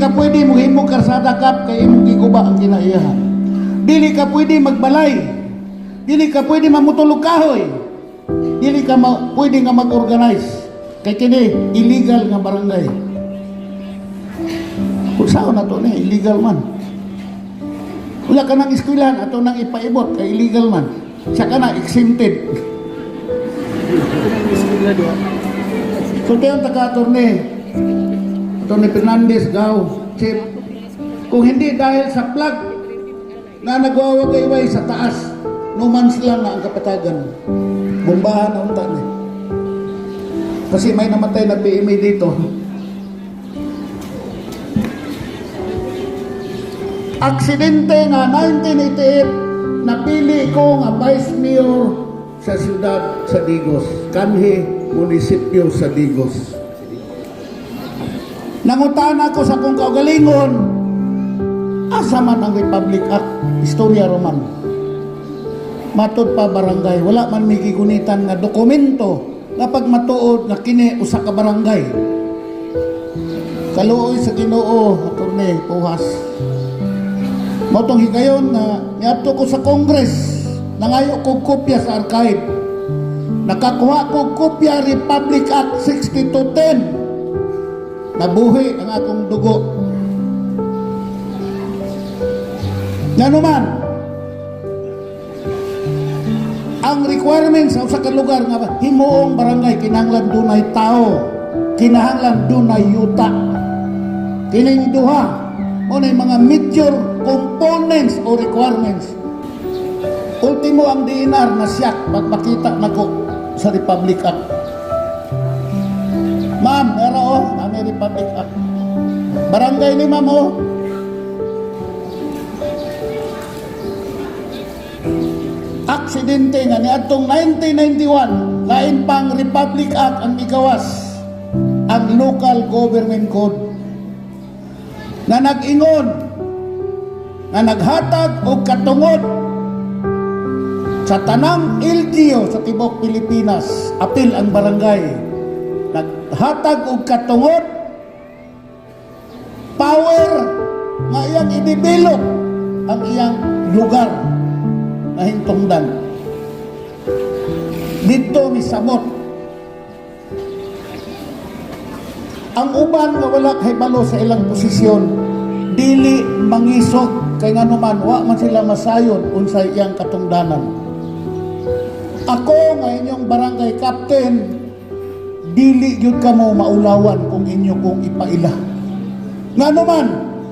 ka pwede mohimo karsada, Kap, kay imong giguba ang kinaiyahan. Dili ka pwede magbalay. Dili ka pwede mamutol og kahoy. Dili ka pwede nga mag-organize. Kay kini illegal nga barangay. Kung saan na to ni illegal man. Wala ka nang eskwelahan, ato nang ipaibot kay illegal man. Siya ka na exempted. So tayo taga attorney Fernandez, Gao, Chief, kung hindi dahil sa flag na nagwawagayway sa taas, no man's land na ang Kapatagan. Bombahan na unta ni. Kasi may namatay na PMA dito. Aksidente nga 1988, napili ko nga vice mayor sa siyudad sa Digos, kanhi munisipyo sa Digos. Nangutana ko sa akong kaugalingon, asa man ang Republic Act, istorya roman. Matod pa barangay, wala man may gigunitan nga dokumento nga pag matuod nga kini usa ka barangay. Kaluoy sa Ginoo, Attorney Puhas. Mao tong higayon nga niadto ko sa Congress, nangayo kog kopya sa archive. Nakakuha kog kopya, Republic Act 6210. Nabuhi ang akong dugo. Ngano man, ang requirements sa usa ka lugar nga himuong barangay, kinahanglan dunay tao, kinahanglan dunay yuta. Kining duha mo na mga major components o requirements. Ultimo ang DENR na siyak pagpakita nako sa Republic Act. Ma'am, meron oh, may Republic Act. Barangay ni ma'am oh. Aksidente nga niadtong 1991, lain pang Republic Act ang igawas, ang Local Government Code nga nag-ingon nga naghatag og katungod sa tanang LGU sa tibuok Pilipinas, apil ang barangay, naghatag og katungod, power nga iyang i-develop ang iyang lugar na hintungdan. Dito misamot ang uban nga wala kahibalo sa ilang posisyon, dili mangisog kay nganuman wa man sila masayod unsay iyang katungdanan. Ako nga inyong barangay captain, dili gyud kamo maulawan kung inyo kong ipaila. Ngano man,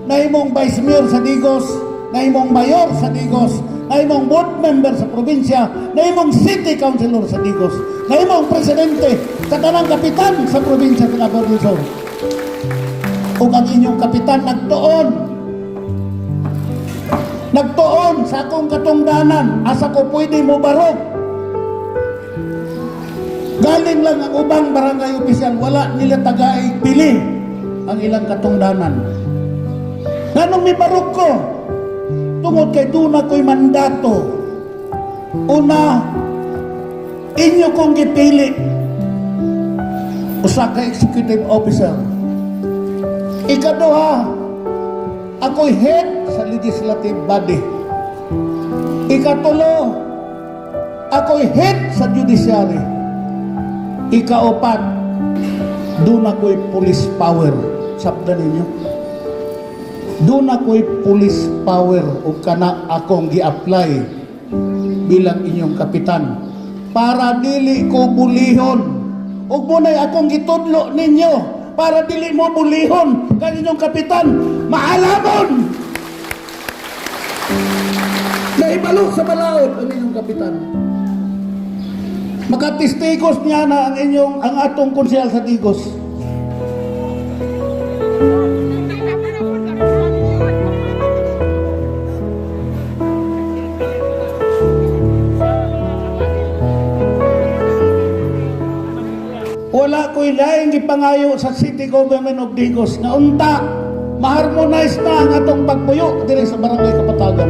nahimong vice mayor sa Digos, nahimong mayor sa Digos, nahimong board member sa probinsya, nahimong city councilor sa Digos, nahimong presidente sa tanang kapitan sa probinsya sa Davao del Sur. Ug ang inyong kapitan nagtuon. Nagtuon sa akong katungdanan, asa ko pwede mo barog. Galing lang ang ubang barangay opisyal, wala nila tagaig pili ang ilang katungdanan. Nganong mibarog ko? Tungod kay duna ko'y mandato. Una, inyo kong gipili usa ka executive officer. Ikaduha, ako'y head sa legislative body. Ikatulo, ako'y head sa judiciary. Ikaapat, duna ko'y police power. Sabda ninyo. Duna ko'y police power o kana akong gi-apply bilang inyong kapitan para dili ko bulihon. Ug muna'y akong gitudlo ninyo para dili mo bulihon kan inyong kapitan maalamon. Naibalo sa balaod ang inyong kapitan. Makatestigos niya na ang inyong ang atong konsehal sa Digos. Wala ko'y laing gipangayo sa City Government of Digos nga unta maharmonize na ang atong pagpuyo diri sa Barangay Kapatagan.